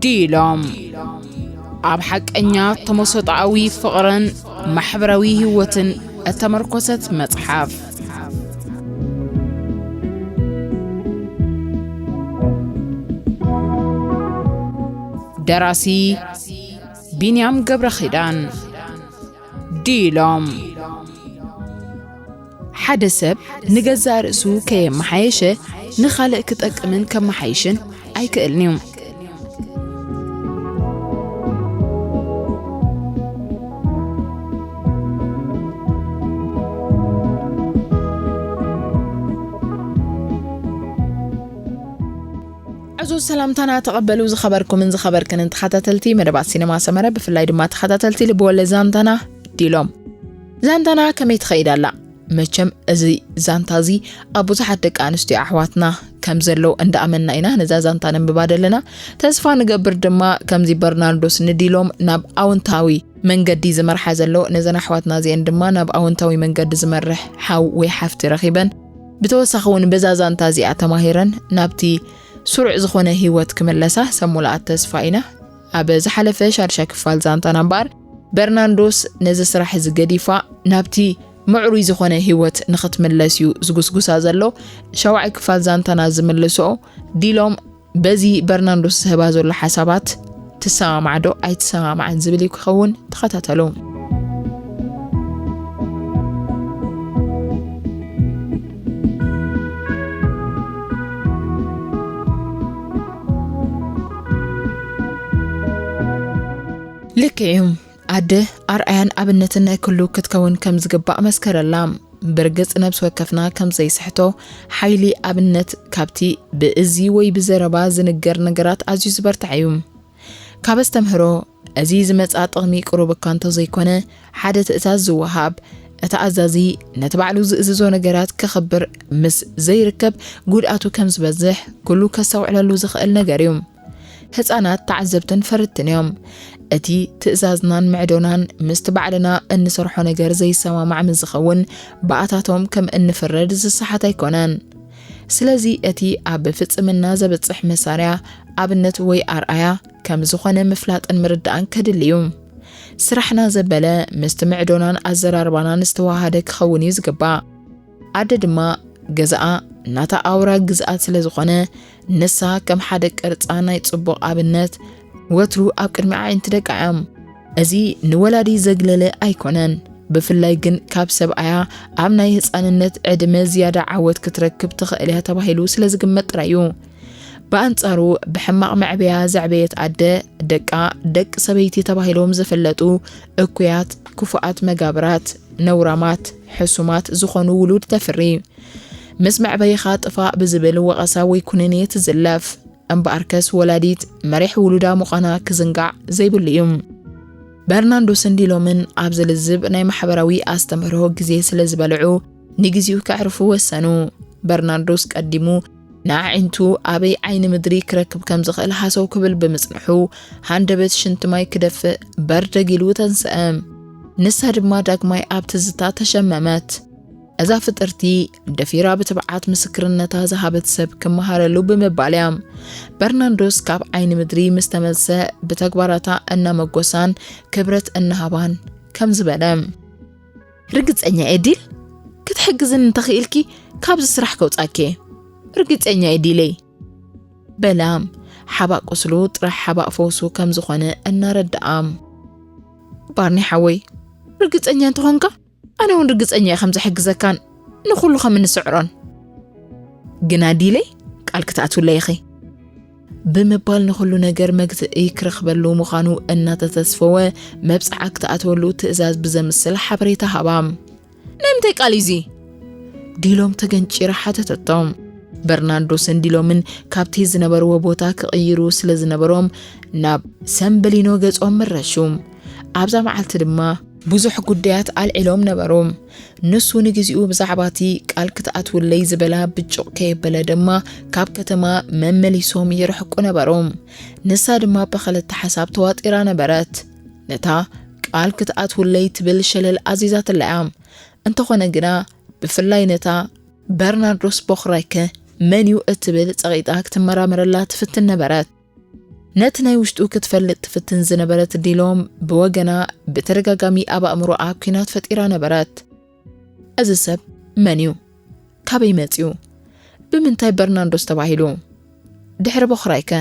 ዲሎም ኣብ ሓቀኛ ተመሰጣኣዊ ፍቕርን ማሕበራዊ ህይወትን እተመርኮሰት መጽሓፍ። ደራሲ ቢንያም ገብረ ኪዳን። ዲሎም ሓደ ሰብ ንገዛእ ርእሱ ከየመሓየሸ ንኻልእ ክጠቅምን ከመሓይሽን ኣይክእልን እዩ። ዕዙዝ ሰላምታና ተቐበሉ። ዝኸበርኩምን ዝኸበርክንን ተኸታተልቲ መደባት ሲነማ ሰመረ፣ ብፍላይ ድማ ተኸታተልቲ ልብወለድ ዛንታና ዲሎም። ዛንታና ከመይ ትኸይድ ኣላ? መቸም እዚ ዛንታ እዚ ኣብ ብዙሓት ደቂ ኣንስትዮ ኣሕዋትና ከም ዘሎ እንዳኣመንና ኢና ነዛ ዛንታ ነንብባ ዘለና። ተስፋ ንገብር ድማ ከምዚ በርናርዶስ ንዲሎም ናብ ኣወንታዊ መንገዲ ዝመርሓ ዘሎ፣ ነዘን ኣሕዋትና እዚአን ድማ ናብ ኣወንታዊ መንገዲ ዝመርሕ ሓው ወይ ሓፍቲ ረኺበን፣ ብተወሳኺ እውን በዛ ዛንታ እዚኣ ተማሂረን ናብቲ ስሩዕ ዝኾነ ህይወት ክምለሳ ሰብ ሙሉኣት ተስፋ ኢና። ኣብ ዝሓለፈ ሻድሻይ ክፋል ዛንታና እምበኣር፣ በርናርዶስ ነዚ ስራሕ እዚ ገዲፋ ናብቲ ምዕሩይ ዝኾነ ህይወት ንኽትምለስ እዩ ዝጉስጉሳ ዘሎ። ሻውዓይ ክፋል ዛንታና ዝምልሶ ዲሎም በዚ በርናርዶስ ዝህባ ዘሎ ሓሳባት ትሰማማዕ ዶ ኣይትሰማማዕን ዝብል እዩ ክኸውን። ተኸታተሉ። ልክዕ እዩ። ኣደ ኣርኣያን ኣብነትን ናይ ኩሉ ክትከውን ከም ዝግባእ መስከረላ። ብርግጽ ነብሲ ወከፍና ከም ዘይስሕቶ፣ ሓይሊ ኣብነት ካብቲ ብእዚ ወይ ብዘረባ ዝንገር ነገራት ኣዝዩ ዝበርትዐ እዩ። ካብ ኣስተምህሮ እዚ ዝመጽኣ ጥቕሚ ቅሩብ እኳ እንተዘይኮነ፣ ሓደ ትእዛዝ ዝወሃብ፣ እቲ ኣዛዚ ነቲ ባዕሉ ዝእዝዞ ነገራት ከኽብር ምስ ዘይርከብ፣ ጉድኣቱ ከም ዝበዝሕ ኩሉ ከስተውዕለሉ ዝኽእል ነገር እዩ። ህጻናት ተዓዘብትን ፈረድትን እዮም። እቲ ትእዛዝናን ምዕዶናን ምስቲ ባዕልና እንሰርሖ ነገር ዘይሰማማዕ ምስ ዝኸውን፣ ብኣታቶም ከም እንፍረድ ዝሰሓት ኣይኮነን። ስለዚ እቲ ኣብ ፍጽምና ዘብጽሕ መሳርያ፣ ኣብነት ወይ ኣርኣያ ከም ዝኾነ ምፍላጥን ምርዳእን ከድሊ እዩ። ስራሕና ዘበለ ምስቲ ምዕዶናን ኣዘራርባናን ዝተዋሃደ ክኸውን እዩ ዝግባእ። ኣደ ድማ ገዛኣ ናታ ኣውራ ግዝኣት ስለ ዝኾነ፣ ንሳ ከም ሓደ ቅርጻ ናይ ጽቡቕ ኣብነት ወትሩ ኣብ ቅድሚ ኣዒንቲ ደቃ እያ። እዚ ንወላዲ ዘግለለ ኣይኮነን። ብፍላይ ግን ካብ ሰብኣያ ኣብ ናይ ህጻንነት ዕድመ ዝያዳ ዓወት ክትረክብ ትኽእል እያ ተባሂሉ ስለ ዝግመት ጥራይ እዩ። ብኣንጻሩ ብሕማቕ መዕበያ ዘዕበየት ኣደ ደቃ ደቂ ሰበይቲ ተባሂሎም ዝፍለጡ እኩያት፣ ክፉኣት መጋብራት፣ ነውራማት፣ ሕሱማት ዝኾኑ ውሉድ ተፍሪ። ምስ መዕበይኻ ጥፋእ ብዝብል ወቐሳ ወይ ኩነኔ ትዝለፍ። እምበኣርከስ ወላዲት መሪሕ ውሉዳ ምዃና ክዝንጋዕ ዘይብሉ እዩ። በርናንዶ ስንዲሎምን ኣብዚ ልዝብ ናይ ማሕበራዊ ኣስተምህሮ ግዜ ስለ ዝበልዑ ንግዜኡ ከዕርፉ ወሰኑ። በርናንዶስ ቀዲሙ ንኣዒንቱ ኣበይ ዓይኒ ምድሪ ክረክብ ከም ዝኽእል ሃሰው ክብል ብምጽንሑ፣ ሃንደበት ሽንቲ ማይ ክደፍእ በርደግ ኢሉ ተንስአ። ንሳ ድማ ዳግማይ ኣብ ትዝታ ተሸመመት። እዛ ፍጥርቲ ደፊራ ብትብዓት ምስክርነታ ዝሃበት ሰብ ክመሃረሉ ብምባል እያ። በርናንዶስ ካብ ዓይኒ ምድሪ ምስ ተመልሰ ብተግባራታ እናመጎሳን ክብረት እናሃባን ከምዚ በለ። ርግጸኛ እየ ዲል፣ ክትሕግዝን እንተኽኢልኪ ካብዚ ስራሕ ከውጻኪ እየ። ርግጸኛ እየ ዲለይ። በላ ሓባእ ቁስሉ ጥራሕ ሓባእ ፈውሱ ከም ዝኾነ እናረድኣ። ባርኒ ሓወይ፣ ርግጸኛ እንተኾንካ ኣነ እውን ርግጸኛ እየ ከም ዝሕግዘካን ንኹሉ ከም እንስዕሮን። ግና ዲለይ ቃል ክትኣትውለይ ኢኺ ብምባል ንኹሉ ነገር መግትኢ ክረኽበሉ ምዃኑ እናተተስፈወ መብጽዓ ክትኣትወሉ ትእዛዝ ብዘምስል ሓበሬታ ሃባ። ናይ ምንታይ ቃል እዩ እዚ? ዲሎም ተገንጪራ ሓተተቶም። በርናንዶ ሰንዲሎምን ካብቲ ዝነበርዎ ቦታ ክቕይሩ ስለ ዝነበሮም ናብ ሰምበሊኖ ገጾም መረሹ። ኣብዛ መዓልቲ ድማ ብዙሕ ጉዳያት ኣልዒሎም ነበሩ። ንሱ ንግዚኡ ብዛዕባ እቲ ቃል ክትኣትውለይ ዝበላ ብጩቕ ከየበለ ድማ ካብ ከተማ መመሊሶም ይርሕቁ ነበሩ። ንሳ ድማ ብኽልተ ሓሳብ ተዋጢራ ነበረት። ነታ ቃል ክትኣትውለይ ትብል ሸለል ኣዚዛትላ እያ። እንተኾነ ግና ብፍላይ ነታ በርናርዶስ ቦኽራይከ መን እዩ እትብል ጸቒጣ ክትመራመረላ ትፍትን ነበረት። ነቲ ናይ ውሽጡ ክትፈልጥ ትፍትን ዝነበረት ዲሎም ብወገና ብተደጋጋሚ ኣብ ኣእምሮኣ ኲናት ፈጢራ ነበረት። እዚ ሰብ መን እዩ? ካበይ መጺኡ? ብምንታይ በርናንዶስ ተባሂሉ? ድሕሪ ቦኽራይከ?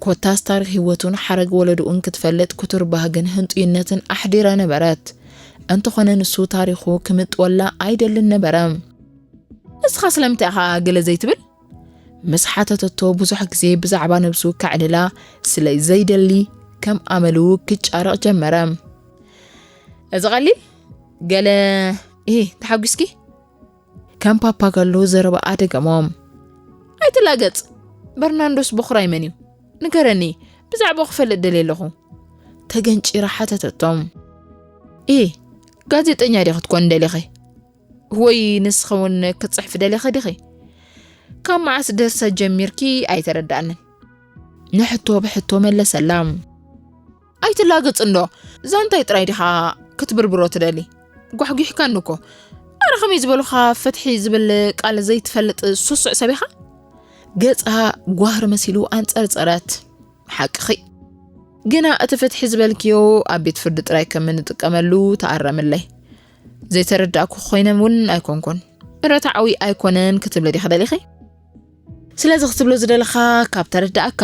ኮታስ ታሪኽ ህይወቱን ሓረግ ወለድኡን ክትፈልጥ ክቱር ባህግን ህንጡይነትን ኣሕዲራ ነበረት። እንተኾነ ንሱ ታሪኹ ክምጥወላ ኣይደልን ነበረ። ንስኻ ስለምንታይ ኢኻ ገለ ዘይትብል? ምስ ሓተተቶ ብዙሕ ግዜ ብዛዕባ ነብሱ ከዕልላ ስለ ዘይደሊ ከም ኣመሉ ክጫረቕ ጀመረ። እዚ ቀሊል ገለ፣ ኢ፣ ተሓጒስኪ? ከም ፓፓጋሎ ዘረባኣ ደገሞ። ኣይትላገጽ፣ በርናንዶስ ቦኽራይ መን እዩ? ንገረኒ፣ ብዛዕባኡ ክፈልጥ ደልየ ኣለኹ። ተገንጪራ ሓተተቶም። ኢ፣ ጋዜጠኛ ዲኺ ክትኮን ደሊኺ? ወይ ንስኺ እውን ክትጽሕፊ ደሊኺ ዲኺ? ካብ መዓስ ድርሰት ጀሚርኪ ኣይተረዳእንን። ንሕቶ ብሕቶ መለሰላ። ኣይትላገጽ እንዶ፣ ዛንታይ ጥራይ ዲኻ ክትብርብሮ ትደሊ? ጓሕጒሕካኒ እኮ። ኣረ ከመይ ዝበሉኻ ፍትሒ ዝብል ቃል ዘይትፈልጥ ሱሱዕ ሰብ ኢኻ? ገጻ ጓህሪ መሲሉ ኣንጸርጸረት። ሓቅኺ። ግና እቲ ፍትሒ ዝበልክዮ ኣብ ቤት ፍርዲ ጥራይ ከም እንጥቀመሉ ተኣረምለይ። ዘይተረዳእኩ ኮይነ እውን ኣይኮንኩን። ርትዓዊ ኣይኮነን ክትብሊ ዲኺ ደሊኺ? ስለዚ ክትብሎ ዝደለኻ ካብ ተረዳእካ፣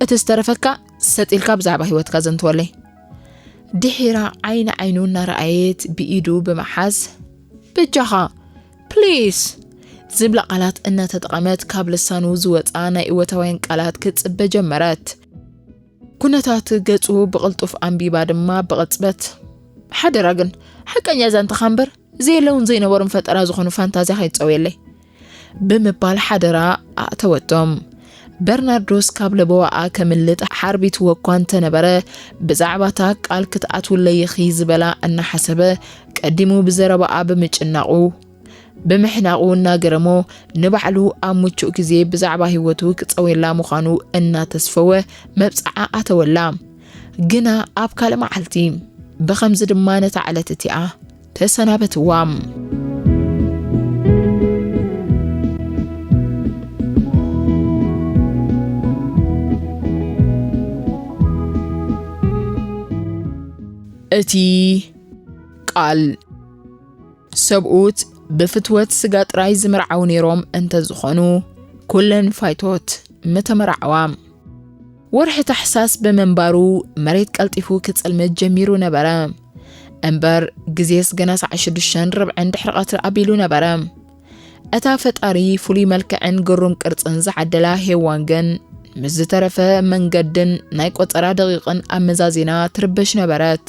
እቲ ዝተረፈካ ሰጥ ኢልካ ብዛዕባ ህይወትካ ዘንትወለይ። ድሒራ ዓይኒ ዓይኑ እናረኣየት ብኢዱ ብምሓዝ፣ በጃኻ፣ ፕሊስ፣ ዝብላ ቃላት እናተጠቐመት ካብ ልሳኑ ዝወጻ ናይ እወታውያን ቃላት ክትጽበ ጀመረት። ኩነታት ገጹ ብቕልጡፍ ኣንቢባ ድማ ብቕጽበት፣ ሓደራ ግን፣ ሓቀኛ ዛንታኻ እምበር፣ ዘየለውን ዘይነበሩን ፈጠራ ዝኾኑ ፋንታዝያ ከይትጸውየለይ፣ ብምባል ሓደራ ኣእተወቶም። በርናርዶስ ካብ ለበዋኣ ከምልጥ ሓርቢትዎ እኳ እንተነበረ፣ ብዛዕባታ ቃል ክትኣትውለይ ኢኺ ዝበላ እናሓሰበ፣ ቀዲሙ ብዘረባኣ ብምጭናቑ፣ ብምሕናቑ እናገረሞ፣ ንባዕሉ ኣብ ምቹእ ግዜ ብዛዕባ ህይወቱ ክጸውየላ ምዃኑ እናተስፈወ መብጽዓ ኣተወላ። ግና ኣብ ካልእ መዓልቲ፣ ብኸምዚ ድማ ነታ ዕለት እቲኣ ተሰናበትዋ። እቲ ቃል። ሰብኡት ብፍትወት ስጋ ጥራይ ዝምርዓው ነይሮም እንተዝኾኑ፣ ኩለን ፋይቶት ምተመርዓዋ። ወርሒ ታሕሳስ ብምንባሩ መሬት ቀልጢፉ ክጽልምት ጀሚሩ ነበረ። እምበር ግዜስ ገና ሰዓት ሽዱሽተን ርብዕን ድሕሪ ቀትሪ ኣቢሉ ነበረ። እታ ፈጣሪ ፍሉይ መልክዕን ግሩም ቅርጽን ዝዓደላ ሄዋን ግን ምስ ዝተረፈ መንገድን ናይ ቆጸራ ደቂቕን ኣመዛዚና ትርበሽ ነበረት።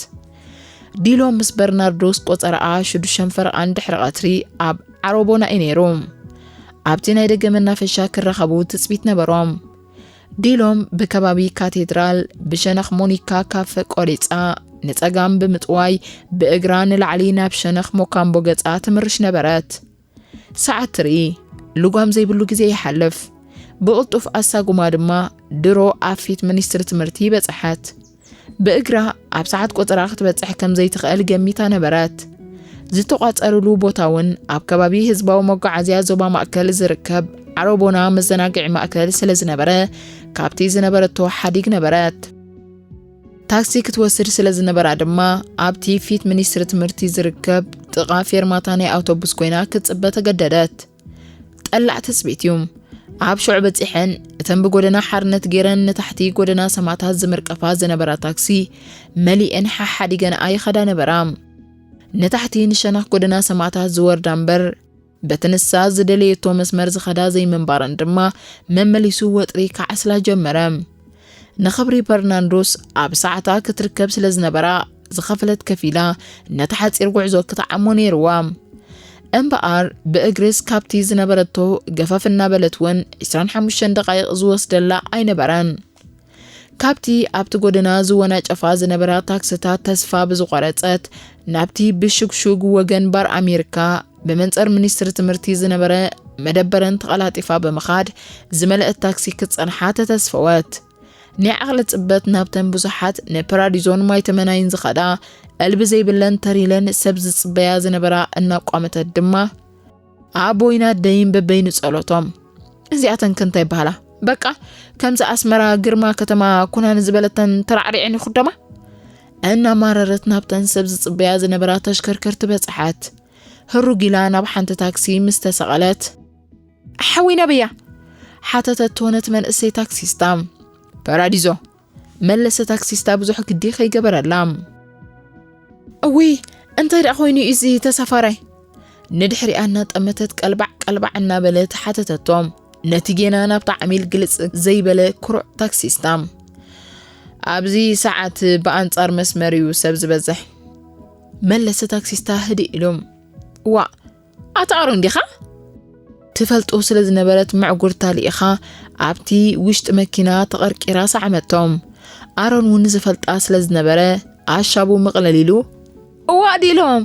ዲሎ ምስ በርናርዶስ ቆጸራኣ ሽዱሽተን ፈረቓን ድሕሪ ቀትሪ ኣብ ዓሮቦና እዩ ነይሩ። ኣብቲ ናይ ደገ መናፈሻ ክራኸቡ ትጽቢት ነበሮም። ዲሎም ብከባቢ ካቴድራል ብሸነኽ ሞኒካ ካፈ ቆሪጻ ንጸጋም ብምጥዋይ ብእግራ ንላዕሊ ናብ ሸነኽ ሞካምቦ ገጻ ትምርሽ ነበረት። ሰዓት ትርኢ፣ ልጓም ዘይብሉ ግዜ ይሓልፍ። ብቕልጡፍ ኣሳጉማ ድማ ድሮ ኣብ ፊት ሚኒስትሪ ትምህርቲ በጽሐት። ብእግራ ኣብ ሰዓት ቆጸራ ክትበጽሕ ከም ዘይትኽእል ገሚታ ነበረት። ዝተቋጸሩሉ ቦታ እውን ኣብ ከባቢ ህዝባዊ መጓዓዝያ ዞባ ማእከል ዝርከብ ዓረቦና መዘናግዒ ማእከል ስለ ዝነበረ፣ ካብቲ ዝነበረቶ ሓዲግ ነበረት። ታክሲ ክትወስድ ስለ ዝነበራ ድማ ኣብቲ ፊት ሚኒስትሪ ትምህርቲ ዝርከብ ጥቓ ፌርማታ ናይ ኣውቶቡስ ኮይና ክትጽበ ተገደደት። ጠላዕ ትጽቢት እዩ። ኣብ ሽዑ በጺሐን፣ እተን ብጎደና ሓርነት ገይረን ንታሕቲ ጎደና ሰማእታት ዝምርቀፋ ዝነበራ ታክሲ መሊኤን ሓሓዲገንኣ ይኸዳ ነበራ። ንታሕቲ ንሸነኽ ጎደና ሰማእታት ዝወርዳ እምበር፣ በቲ ንሳ ዝደለየቶ መስመር ዝኸዳ ዘይምንባረን ድማ መመሊሱ ወጥሪ ክዓስላ ጀመረ። ንኽብሪ በርናንዶስ ኣብ ሰዓታ ክትርከብ ስለ ዝነበራ ዝኸፈለት ከፊላ ነቲ ሓጺር ጉዕዞ ክትዓሞ ነይርዋ። እምበኣር ብእግርስ ካብቲ ዝነበረቶ ገፈፍ እናበለት እውን ዕስራን ሓሙሽተን ደቓይቕ ዝወስደላ ኣይነበረን። ካብቲ ኣብቲ ጎደና ዝወናጨፋ ዝነበራ ታክስታት ተስፋ ብዝቖረጸት፣ ናብቲ ብሽግሹግ ወገን ባር ኣሜሪካ ብመንጸር ሚኒስትሪ ትምህርቲ ዝነበረ መደበረን ተቐላጢፋ ብምኻድ ዝመልአት ታክሲ ክትጸንሓ ተተስፈወት። ናይ ዓቕሊ ጽበት ናብተን ብዙሓት ንፓራዲዞን ማይ ተመናይን ዝኸዳ፣ ዕልቢ ዘይብለን ተር ኢለን ሰብ ዝጽበያ ዝነበራ እናቋመተት ድማ፣ ኣቦይና ደይን በበይኑ ጸሎቶም። እዚኣተን ከ እንታይ ይበሃላ? በቃ ከምዚ ኣስመራ ግርማ ከተማ ኩና ንዝበለተን ተራዕሪዐን ይኹደማ። እናማረረት ናብተን ሰብ ዝጽበያ ዝነበራ ተሽከርከርቲ በጽሓት። ህሩግ ኢላ ናብ ሓንቲ ታክሲ ምስ ተሰቐለት፣ ሓወይ ናበያ? ሓተተቶ ነቲ መንእሰይ ታክሲስታ። ፓራዲዞ፣ መለሰ ታክሲስታ ብዙሕ ግዲ ከይገበረላ። እውይ፣ እንታይ ደኣ ኮይኑ እዩ እዚ ተሳፋራይ? ንድሕሪኣ እናጠመተት ቀልባዕ ቀልባዕ እናበለት ሓተተቶ። ነቲ ጌና ናብታ ዓሚል ግልጽ ዘይበለ ኩሩዕ ታክሲስታ። ኣብዚ ሰዓት ብኣንጻር መስመር እዩ ሰብ ዝበዝሕ። መለሰ ታክሲስታ ህድእ ኢሉ። ዋእ፣ ኣታ ኣሮን ዲኻ? ትፈልጦ ስለ ዝነበረት ምዕጉርታ ልኢኻ ኣብቲ ውሽጢ መኪና ተቐርቂራ ሰዓመቶም። ኣሮን እውን ዝፈልጣ ስለ ዝነበረ ኣሻቡ ምቕለል ኢሉ። እዋእ ዲሎም፣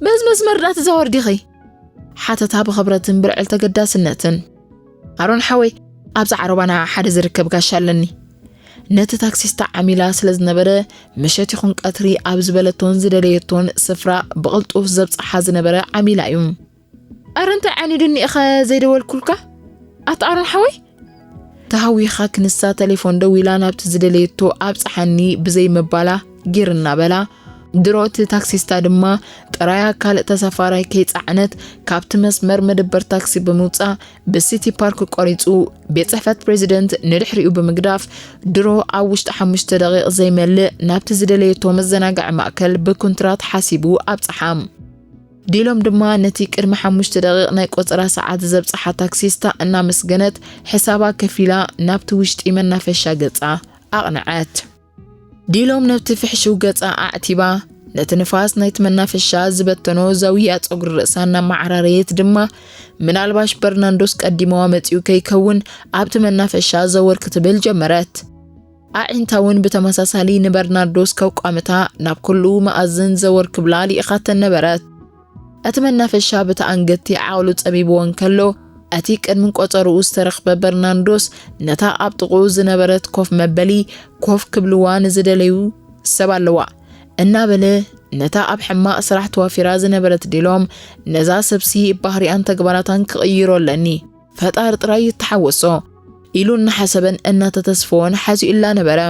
በዚ መስመር ዳ ትዛወር ዲኺ? ሓተታ ብኽብረትን ብርዕል ተገዳስነትን። ኣሮን ሓወይ፣ ኣብዛ ዓረባና ሓደ ዝርከብ ጋሻ ኣለኒ። ነቲ ታክሲስታ ዓሚላ ስለ ዝነበረ፣ ምሸት ይኹን ቀትሪ ኣብ ዝበለቶን ዝደለየቶን ስፍራ ብቕልጡፍ ዘብጽሓ ዝነበረ ዓሚላ እዩ። ኣረ እንታይ ዓኒዱኒ ኢኸ ዘይደወልኩልካ? ኣታ ኣሮን ሓወይ? ተሃዊኻ ክንሳ ቴሌፎን ደዊላ ናብቲ ዝደለየቶ ኣብጽሓኒ ብዘይ ምባላ ጊር እናበላ፣ ድሮ እቲ ታክሲስታ ድማ ጥራያ ካልእ ተሳፋራይ ከይጸዓነት ካብቲ መስመር መደበር ታክሲ ብምውጻእ ብሲቲ ፓርክ ቆሪጹ ቤት ጽሕፈት ፕሬዚደንት ንድሕሪኡ ብምግዳፍ ድሮ ኣብ ውሽጢ ሓሙሽተ ደቂቕ ዘይመልእ ናብቲ ዝደለየቶ መዘናግዒ ማእከል ብኩንትራት ሓሲቡ ኣብጽሓ። ዲሎም ድማ ነቲ ቅድሚ ሓሙሽተ ደቂቕ ናይ ቆጸራ ሰዓት ዘብጽሓ ታክሲስታ እናመስገነት ሕሳባ ከፊላ ናብቲ ውሽጢ መናፈሻ ገጻ ኣቕንዐት። ዲሎም ነብቲ ፍሕሽው ገጻ ኣዕቲባ፣ ነቲ ንፋስ ናይቲ መናፈሻ ዝበተኖ ዘውያ ጸጉሪ ርእሳ እናመዓራረየት ድማ፣ ምናልባሽ በርናንዶስ ቀዲመዋ መጺኡ ከይከውን ኣብቲ መናፈሻ ዘወር ክትብል ጀመረት። ኣዒንታ እውን ብተመሳሳሊ ንበርናርዶስ ከቋምታ ናብ ኩሉ መኣዝን ዘወር ክብላ ልኢኻተን ነበረት። እቲ መናፈሻ በቲ ኣንገቲ ዓቕሉ ጸቢብዎ እንከሎ፣ እቲ ቅድሚ ቆጸርኡ ዝተረኽበ በርናንዶስ ነታ ኣብ ጥቕኡ ዝነበረት ኮፍ መበሊ ኮፍ ክብልዋ ንዝደለዩ ሰብ ኣለዋ እናበለ፣ ነታ ኣብ ሕማቕ ስራሕ ተዋፊራ ዝነበረት ዲሎም፣ ነዛ ሰብሲ ባህሪኣን ተግባራታን ክቕይሮ ኣለኒ፣ ፈጣሪ ጥራይ ይተሓወሶ ኢሉ እናሓሰበን እናተተስፈወን ሓዚኡላ ነበረ።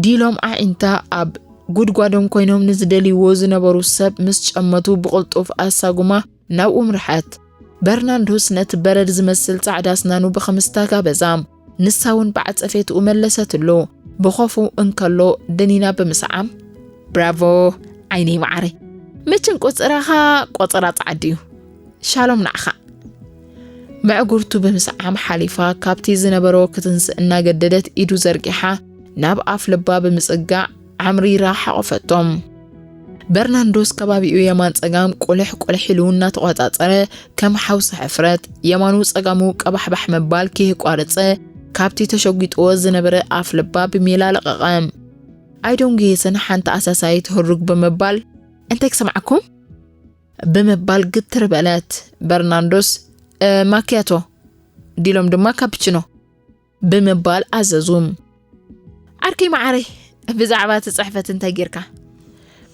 ዲሎም ኣዒንታ ኣብ ጉድጓዶም ኮይኖም ንዝደልይዎ ዝነበሩ ሰብ ምስ ጨመቱ ብቕልጡፍ ኣሳጉማ ናብኡ ምርሐት። በርናንዶስ ነቲ በረድ ዝመስል ጻዕዳ ኣስናኑ ብኽምስታ ጋበዛ። ንሳ እውን ብዓጸፌትኡ መለሰትሉ። ብኾፉ እንከሎ ደኒና ብምስዓም፣ ብራቮ ዓይነይ መዓረይ፣ መቸም ቆጸራኻ ቆጸራ ጻዕዲ እዩ። ሻሎም ንዓኻ። መዕጉርቱ ብምስዓም ሓሊፋ ካብቲ ዝነበሮ ክትንስእ እናገደደት ኢዱ ዘርጊሓ ናብ ኣፍ ልባ ብምጽጋዕ ዓምሪራ ሓቖፈቶም። በርናንዶስ ከባቢኡ የማን ጸጋም ቁልሕ ቁልሕ ኢሉ እናተቖጻጸረ ከም ሓውሲ ሕፍረት የማኑ ጸጋሙ ቀባሕባሕ ምባል ከየቋረጸ ካብቲ ተሸጒጥዎ ዝነበረ ኣፍ ልባ ብሜላ ለቐቐ። ኣይደንጉየትን ሓንቲ ኣሳሳይት ህሩግ ብምባል እንታይ ክሰምዓኩም? ብምባል ግትር በለት። በርናንዶስ "እ፣ ማኪያቶ" ዲሎም ድማ "ካፕችኖ" ብምባል ኣዘዙ። ዓርከይ መዓረይ፣ ብዛዕባ እቲ ጽሕፈት እንታይ ጌርካ?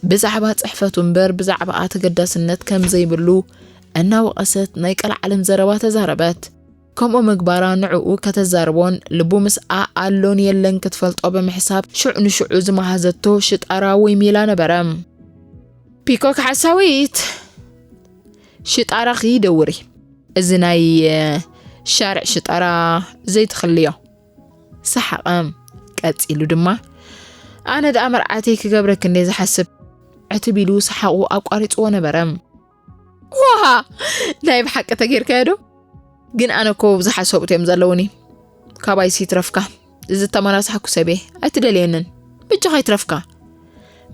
ብዛዕባ ጽሕፈቱ እምበር ብዛዕባኣ ተገዳስነት ከም ዘይብሉ እናወቐሰት ናይ ቀልዓለም ዘረባ ተዛረበት። ከምኡ ምግባራ ንዕኡ ከተዛርቦን ልቡ ምስኣ ኣሎን የለን ክትፈልጦ ብምሕሳብ ሽዑ ንሽዑ ዝመሃዘቶ ሽጣራ ወይ ሜላ ነበረ። ፒኮክ ሓሳዊት ሽጣራኺ ደውሪ። እዚ ናይ፣ እ፣ ሻርዕ ሽጣራ ዘይትኽልዮ። ሰሓቐ። ቀጺሉ ድማ ኣነ ደኣ መርዓተይ ክገብረኪ እንደ ዝሓስብ ዕትብ ኢሉ ሰሓቑ ኣቋሪጽዎ ነበረ። ዋሃ! ናይ ብሓቂ ተጌርካዮ ዶ? ግን ኣነ እኮ ብዙሓት ሰብኡት እዮም ዘለውኒ። ካባይሲ ይትረፍካ። እዚ ተመናሳሕኩ ሰብየ ኣይትደልየንን። ብጃኻ ይትረፍካ።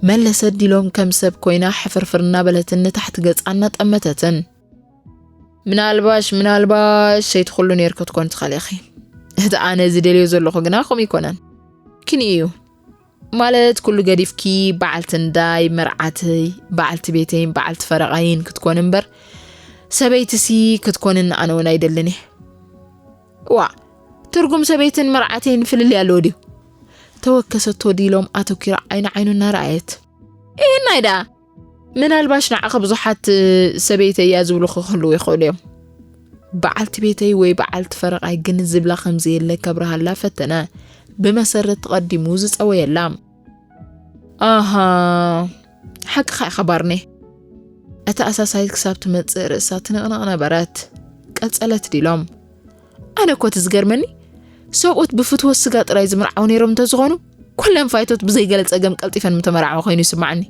መለሰት ዲሎም ከም ሰብ ኮይና ሕፍርፍር እናበለትን ንታሕቲ ገጻ እናጠመተትን። ምናልባሽ፣ ምናልባሽ ሰይቲ ኩሉ ኔርኪ ክትኮን ትኽእሊ ኢኺ። እቲ ኣነ ዝደልዮ ዘለኹ ግና ከምኡ ይኮነን። ክንዩ እዩ። ማለት ኩሉ ገዲፍኪ በዓልቲ እንዳይ፣ መርዓተይ፣ በዓልቲ ቤተይን በዓልቲ ፈረቓይን ክትኮን እምበር ሰበይትሲ ክትኮንኒ ኣነ እውን ኣይደልን እየ። ዋ፣ ትርጉም ሰበይትን መርዓተይን ፍልልይ ኣለዎ ድዩ? ተወከሰቶ ዲሎም ኣተኲራ ዓይኒ ዓይኑ እናረኣየት። ይህናይ ደኣ ምናልባሽ ንዓኺ ብዙሓት ሰበይቲ እያ ዝብሉኺ ክህልዉ ይኽእሉ እዮም። በዓልቲ ቤተይ ወይ በዓልቲ ፈረቓይ ግን ዝብላ ከም ዘየለ ከብርሃላ ፈተነ። ብመሰረት ተቐዲሙ ዝጸወየላ። ኣሃ፣ ሓቅኻ ኢኻ ባርኔ። እታ ኣሳሳይት ክሳብ ትመጽእ ርእሳ ትንቕነቕ ነበረት። ቀጸለት ዲሎም። ኣነ እኮ እቲ ዝገርመኒ፣ ሰብኡት ብፍትወት ስጋ ጥራይ ዝምርዓው ነይሮም እንተዝኾኑ፣ ኩለን ፋይቶት ብዘይገለ ጸገም ቀልጢፈን ምተመርዓዋ ኮይኑ ይስምዓኒ።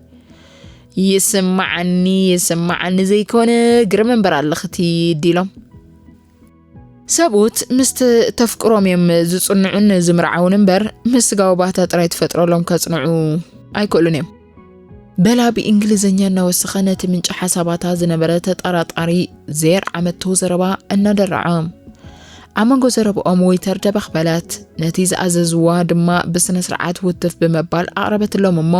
ይስምዓኒ፣ ይስምዓኒ ዘይኮነ ግርም እምበር ኣለኽቲ ዲሎም። ሰብኡት ምስቲ ተፍቅሮም እዮም ዝጽንዑን ዝምርዓውን እምበር፣ ምስ ስጋዊ ባህታ ጥራይ ትፈጥረሎም ከጽንዑ ኣይክእሉን እዮም። በላ ብእንግሊዝኛ እናወሰኸ ነቲ ምንጪ ሓሳባታ ዝነበረ ተጠራጣሪ ዘየርዓመቶ ዘረባ እናደረዐ። ኣብ መንጎ ዘረባኦም ወይተር ደበኽ በለት። ነቲ ዝኣዘዝዋ ድማ ብስነ ስርዓት ውትፍ ብምባል ኣቕረበትሎም እሞ፣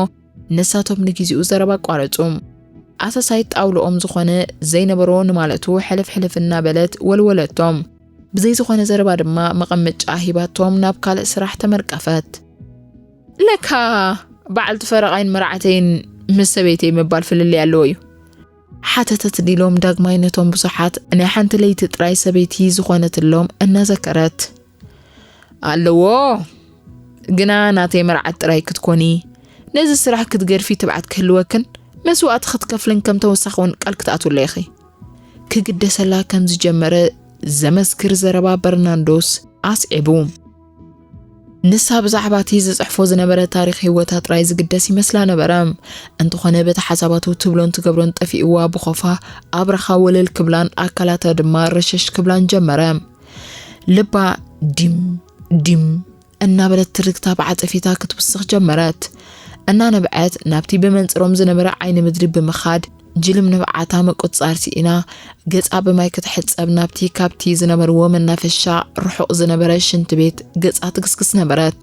ንሳቶም ንግዜኡ ዘረባ ኣቋረጹ። ኣሳሳይት ጣውልኦም ዝኾነ ዘይነበሮ ንማለቱ ሕልፍ ሕልፍ እናበለት ወልወለቶም። ብዘይ ዝኾነ ዘረባ ድማ መቐመጫ ሂባቶም ናብ ካልእ ስራሕ ተመርቀፈት። ለካ በዓልቲ ፈረቓይን መርዓተይን ምስ ሰበይተይ ምባል ፍልልይ ኣለዎ እዩ። ሓተተት ዲሎም ዳግማይ ነቶም ብዙሓት ናይ ሓንቲ ለይቲ ጥራይ ሰበይቲ ዝኾነትሎም እናዘከረት። ኣለዎ፣ ግና ናተይ መርዓት ጥራይ ክትኮኒ፣ ነዚ ስራሕ ክትገድፊ ትብዓት ክህልወክን መስዋእቲ ክትከፍልን ከም ተወሳኺ እውን ቃል ክትኣትውለይ ኢኺ። ክግደሰላ ከም ዝጀመረ ዘመስክር ዘረባ በርናንዶስ ኣስዒቡ። ንሳ ብዛዕባ እቲ ዝጽሕፎ ዝነበረ ታሪኽ ህይወታ ጥራይ ዝግደስ ይመስላ ነበረ። እንተኾነ በቲ ሓሳባቱ ትብሎን ትገብሮን ጠፊእዋ ብኾፋ ኣብራኻ ወለል ክብላን ኣካላታ ድማ ረሸሽ ክብላን ጀመረ። ልባ ዲም ዲም እናበለት ትርግታ ብዓጸፊታ ክትውስኽ ጀመረት። እናነብዐት ናብቲ ብመንጽሮም ዝነበረ ዓይኒ ምድሪ ብምኻድ ጅልም ንብዓታ ምቁጽጻር ስኢና ገጻ ብማይ ክትሕጸብ ናብቲ ካብቲ ዝነበርዎ መናፈሻ ርሑቕ ዝነበረ ሽንቲ ቤት ገጻ ትግስግስ ነበረት።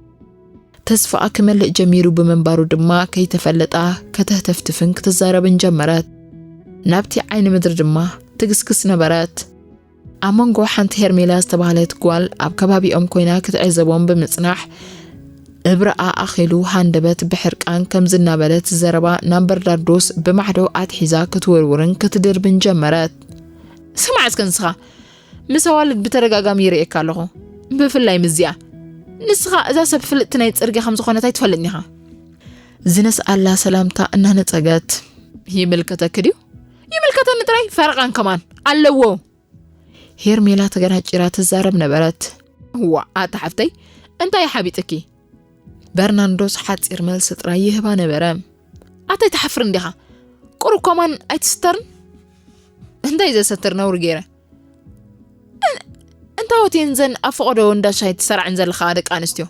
ተስፋኣ ክመልእ ጀሚሩ ብምንባሩ ድማ ከይተፈለጣ ከተህተፍትፍን ክትዛረብን ጀመረት። ናብቲ ዓይኒ ምድሪ ድማ ትግስግስ ነበረት። ኣብ መንጎ ሓንቲ ሄርሜላ ዝተባህለት ጓል ኣብ ከባቢኦም ኮይና ክትዕዘቦም ብምጽናሕ፣ እብረኣ ኣኺሉ ሃንደበት ብሕርቃን ከም ዝናበለት ዘረባ ናብ በርናርዶስ ብማዕዶ ኣትሒዛ ክትውርውርን ክትድርብን ጀመረት። ስማዕ እስከ ንስኻ፣ ምስ ኣዋልድ ብተደጋጋሚ ይርእየካ ኣለኹ፣ ብፍላይ ምስዚኣ። ንስኻ እዛ ሰብ ፍልጥቲ ናይ ጽርግያ ከም ዝኾነት ኣይትፈልጥን ኢኻ። ዝነስኣላ ሰላምታ እናነጸገት። ይምልከተኪ ድዩ? ይምልከተኒ ጥራይ ፈረቓን ከማን ኣለዎ። ሄርሜላ ተገናጪራ ትዛረብ ነበረት። ዋ፣ ኣታ ሓፍተይ፣ እንታይ ሓቢጥኪ? በርናንዶስ ሓጺር መልሲ ጥራይ ይህባ ነበረ። ኣታይ ትሓፍር እንዲኻ? ቁሩብ ኮማን ኣይትስተርን? እንታይ ዘሰትር ነውሪ ገይረ? እን-፣ እንታወት እየን ዘን ኣብ ፈቐዶ እንዳ ሻሂ ትሰራዕን ዘለኻ ደቂ ኣንስትዮ?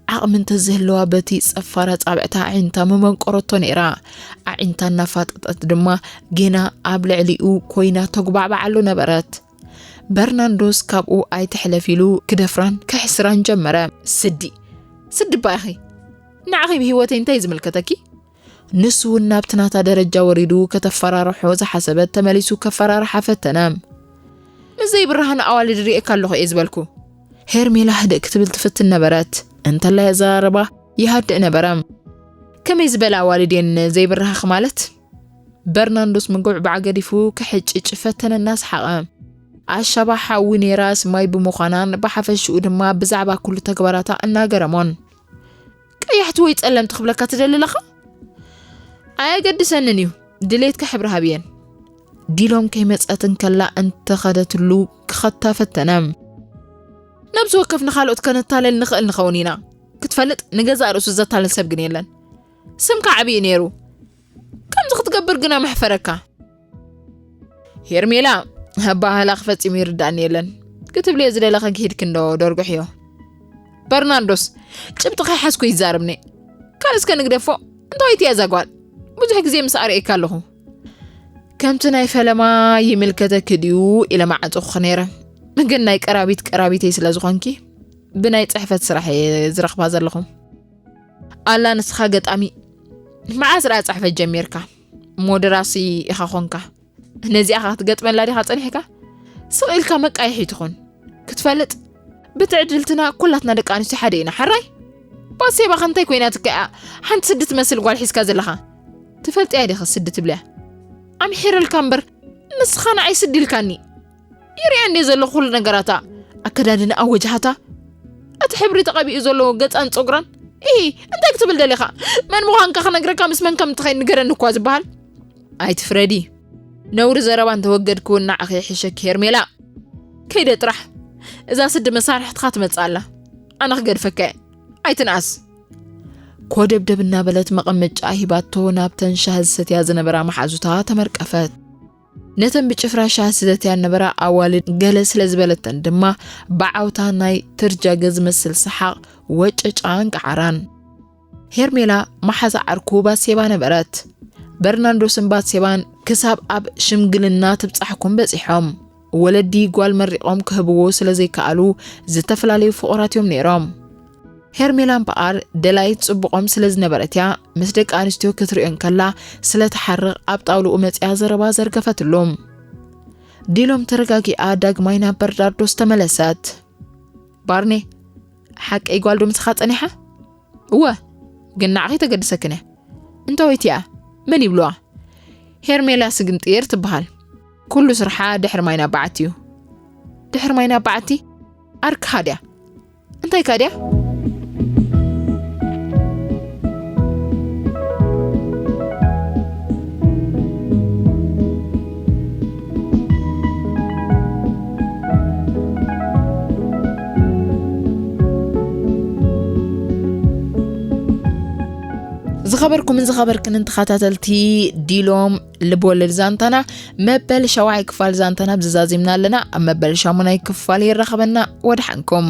ዓቕሚ እንተዝህልዋ በቲ ጸፋር ኣጻብዕታ ኣዒንታ ምመንቆረቶ ነይራ። ኣዒንታ እናፋጠጠት ድማ ጌና ኣብ ልዕሊኡ ኮይና ተጉባዕባዓሉ ነበረት። በርናንዶስ ካብኡ ኣይትሕለፍ ኢሉ ክደፍራን ክሕስራን ጀመረ። ስዲ፣ ስዲ እባ ኢኺ። ንዓኺ ብህይወተይ እንታይ ዝምልከተኪ? ንሱ እውን ናብቲ ናታ ደረጃ ወሪዱ ከተፈራርሖ ዝሓሰበት ተመሊሱ ከፈራርሓ ፈተነ። ምስ ዘይብርሃን ኣዋልድ ርእየካ ኣለኹ እየ ዝበልኩ። ሄርሜላ ህድእ ክትብል ትፍትን ነበረት። እንተላይ ኣዘራርባ ይሃድእ ነበረ። ከመይ ዝበለ ኣዋልድ እየን ዘይብርሃኺ ማለት? በርናንዶስ ምጉዕባዕ ገዲፉ ክሕጭጭ ፈተነ እናሰሓቐ። ኣሻባ ሓዊ ነይራስ ማይ ብምዃናን ብሓፈሽኡ ድማ ብዛዕባ ኩሉ ተግባራታ እናገረሞን። ቀያሕቲ ወይ ጸለምቲ ክብለካ ትደሊ ኣለኻ? ኣየገድሰንን እዩ፣ ድሌትካ ሕብሪ ሃብየን። ዲሎም ከይመጸት እንከላ እንተኸደትሉ ክኸታ ፈተነ። ነብሲ ወከፍ ንኻልኦት ከነታለል ንኽእል ንኸውን ኢና። ክትፈልጥ ንገዛእ ርእሱ ዘታለል ሰብ ግን የለን። ስምካ ዓብዪ ነይሩ። ከምዚ ክትገብር ግና መሕፈረካ። ሄርሜላ፣ ኣበሃህላኺ ፈጺሙ ይርዳእኒ የለን። ክትብልዮ ዝደለኺ ክሂድኪ እንዶ ደርጉሕዮ። በርናርዶስ፣ ጭብጢ ከይሓዝኩ ይዛረብኒ። ካልእ እስከ ንግደፎ፣ እንታወይቲ እያ እዛ ጓል? ብዙሕ ግዜ ምስ ኣርእየካ ኣለኹ። ከምቲ ናይ ፈለማ ይምልከተኪ ድዩ ኢለ መዓጸኹኺ ነይረ። ግን ናይ ቀራቢት ቀራቢተይ ስለ ዝኾንኪ፣ ብናይ ጽሕፈት ስራሕ እየ ዝረኽባ ዘለኹ። ኣላ ንስኻ ገጣሚ፣ መዓስ ደኣ ጽሕፈት ጀሚርካ? እሞ ደራሲ ኢኻ ኾንካ። ነዚኣ ኸ ክትገጥመላ ዲኻ ጸኒሕካ? ስቕ ኢልካ መቃይሒ ትኹን። ክትፈልጥ፣ ብትዕድልትና ኩላትና ደቂ ኣንስትዮ ሓደ ኢና። ሕራይ? ባሴባ ኸ እንታይ ኮይናትካ እያ ሓንቲ ስዲ ትመስል ጓል ሒዝካ ዘለኻ? ትፈልጥያ ዲኺ ስዲ ትብልያ? ኣምሒረልካ እምበር፣ ንስኻ ንዓይ ስዲ ኢልካኒ። ይሪኣ እንዴ ዘለኹ ኩሉ ነገራታ፣ ኣከዳድንኣ፣ ወጅሃታ፣ እቲ ሕብሪ ተቐቢኡ ዘሎ ገጻን ጸጉራን። ኢ እንታይ ክትብል ደሊኻ? መን ምዃንካ ክነግረካ፣ ምስ መን ከም እትኸይድ ንገረኒ እኳ ዝበሃል። ኣይትፍረዲ። ነውሪ ዘረባ እንተወገድክውን ንዓኺ ይሕሸኪ ሄርሜላ። ከይደ ጥራሕ። እዛ ስዲ መሳርሕትኻ ትመጽእ ኣላ። ኣነ ክገድፈካ እየ። ኣይትንኣስ። ኮደብደብ እናበለት መቐመጫ ሂባቶ ናብተን ሻሂ ዝሰትያ ዝነበራ መሓዙታ ተመርቀፈት። ነተን ብጭፍራ ሻሂ ዝሰትያ ዝነበራ ኣዋልድ ገለ ስለ ዝበለተን ድማ ብዓውታ ናይ ትርጃገ ዝመስል ሰሓቕ ወጨጫ እንቀዓራን። ሄርሜላ መሓዛ ዓርኩ ባሴባ ነበረት። በርናንዶስን ባሴባን ክሳብ ኣብ ሽምግልና ትብጻሕኩም በጺሖም። ወለዲ ጓል መሪቖም ክህብዎ ስለ ዘይከኣሉ ዝተፈላለዩ ፍቑራት እዮም ነይሮም። ሄርሜላ እምበኣር ደላይት ጽቡቖም ስለ ዝነበረት እያ ምስ ደቂ ኣንስትዮ ክትርእዮ እንከላ ስለ ትሓርቕ ኣብ ጣውልኡ መጺኣ ዘረባ ዘርገፈትሉ። ዲሎም ተረጋጊኣ ዳግማይ ናብ በርናርዶስ ተመለሰት። ባርኔ፣ ሓቀይ ጓል ዶ ምሳኻ ጸኒሓ? እወ፣ ግን ንዓኺ ተገድሰክን እያ። እንታወይቲ እያ? መን ይብልዋ? ሄርሜላ ስግንጢር ትበሃል። ኩሉ ስርሓ ድሕሪ ማይ ናብ በዓቲ እዩ። ድሕሪ ማይ ናብ በዓቲ? ኣርክኻ ድያ? እንታይ ካድያ? ዝኸበርኩምን ዝኸበርክንን ተኸታተልቲ ዲሎም ልብወለድ ዛንታና፣ መበል ሸውዓይ ክፋል ዛንታና ብዝዛዚምና ኣለና። ኣብ መበል ሻሙናይ ክፋል የራኸበና። ወድሓንኩም።